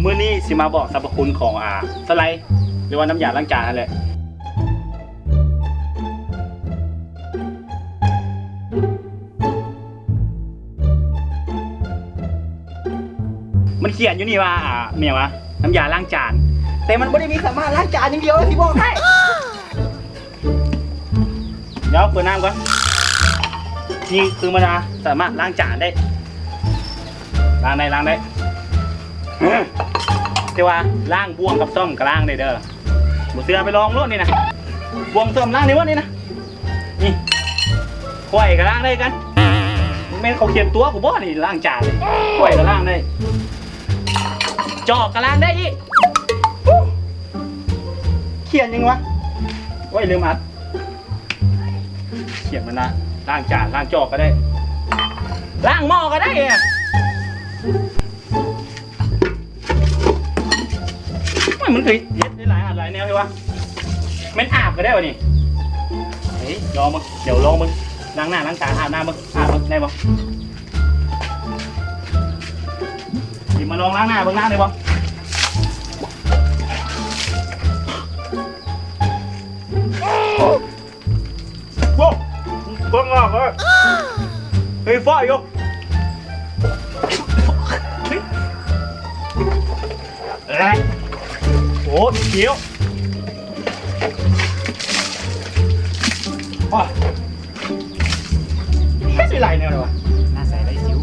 ມື້ນີ້ຊິມາບອກສັບພະຄຸນຂອງ ອາ ສະໄລ ຫຼືວ່ານ້ຳຢາລ້າງຈານຫັ້ນແຫຼະ. ມັນຂຽນຢູ່ນີ້ວ່າ ອາ ແມ່ນຫຍັງວະ ນ້ຳຢາລ້າງຈານ ແຕ່ມັນບໍ່ໄດ້ມີສາມາດລ້າງຈານຢ່າງດຽວ ຊິບອກໃຫ້. ດຽວເປີດນ້ຳກ່ອນ. ນີ້ຄືມັນວ່າສາມາດລ້າງຈານໄດ້ ລ້າງໄດ້ ລ້າງໄດ້ ແຕ່ວ່າລ້າງບ່ວງກັບສ້ອມກໍລ້າງໄດ້ເດີ. ບໍ່ເຊື່ອໄປລອງໂລດນີ້ນະ. ບ່ວງສ້ອມລ້າງໄດ້ເບິດນີ້ນະ. ນີ້ ຂ້ອຍກໍລ້າງໄດ້ຄືກັນ. ແມ່ນເຂົາຂຽນຕົວະກູບໍ່ນີ້ ລ້າງຈານ ຂ້ອຍກໍລ້າງໄດ້. ຈອກກໍລ້າງໄດ້ອີກ. ຂຽນຫຍັງວະ? ໂອ້ຍ ລືມອັດ. ຂຽນມັນນະ ລ້າງຈານ ລ້າງຈອກກໍໄດ້ ລ້າງໝໍ້ກໍໄດ້. ໂອ້ຍ ມັນຄືເຮັດໄດ້ຫຼາຍອັນຫຼາຍແນວເລີຍວະ. ແມ່ນອາບກໍໄດ້ວະນີ້. ເອີຍ ລອງເບິ່ງ ດຽວລອງເບິ່ງ ລ້າງໜ້າລ້າງຕາ ອາບນ້ຳເບິ່ງ ອາບເບິ່ງໄດ້ບໍ່? ຊິມາລອງລ້າງໜ້າເບິ່ງ ລ້າງໄດ້ບໍ່? ໂອ້ ເບິ່ງອອກເລີຍ ເຮີ້ຍ ຟ້າຢູ່. ໂອ້ ຂຽວ ໂອ້ຍ ເຮັດໄດ້ຫຼາຍແນວເລີຍວະ. ໜ້າໃສໄດ້ສິວ.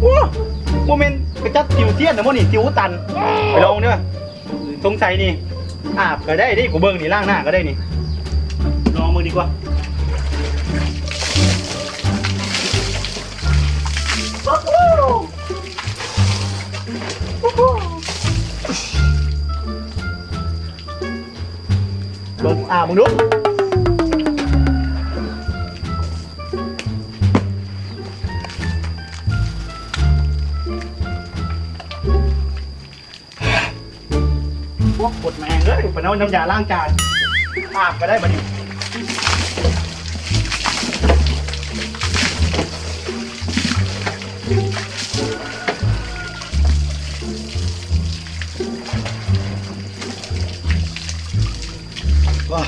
ໂອ້ ບໍ່ແມ່ນໄປຈັບສິວທຽນນະບໍ່ນີ້ ສິວອຸດຕັນ. ໄປລອງເດີ້. ສົງໄສນີ້ ອາບກໍໄດ້ເດ້ ກູເບິ່ງນີ້ ລ້າງໜ້າກໍໄດ້ນີ້. ລອງເບິ່ງດີກວ່າ. ເບິ່ງ ອາບເບິ່ງດູ. ໂອ້ ໂຄດແມ່ງເອີຍ ປານເອົານ້ຳຢາລ້າງຈານ ອາບກໍໄດ້ບັດນີ້. ວ້າ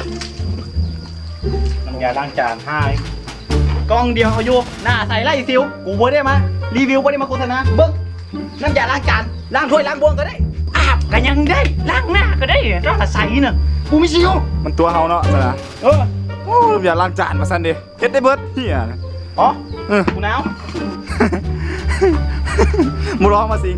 ນ້ຳຢາລ້າງຈານຫາຍ ກ່ອງດຽວເອົາຢູ່ ໜ້າໃສໄຮ້ສິວ. ກູບໍ່ໄດ້ມາຣີວິວ ບໍ່ໄດ້ມາໂຄສະນາ. ເບິ່ງ ນ້ຳຢາລ້າງຈານ ລ້າງຖ້ວຍລ້າງບ່ວງກໍໄດ້ ອາບກໍຍັງໄດ້ ລ້າງໜ້າກໍໄດ້ ໜ້າໃສນະ ບໍ່ມີສິວ. ມັນຕົວະເຮົາເນາະ ຊັ້ນນະ. ເອີ ໂອ້ ນ້ຳຢາລ້າງຈານວ່າຊັ້ນເດ້ ເຮັດໄດ້ເບິດ ເຫ້ຍ. ອໍ ເອີ ກູໜາວ ບໍ່ລອງມາສິງ.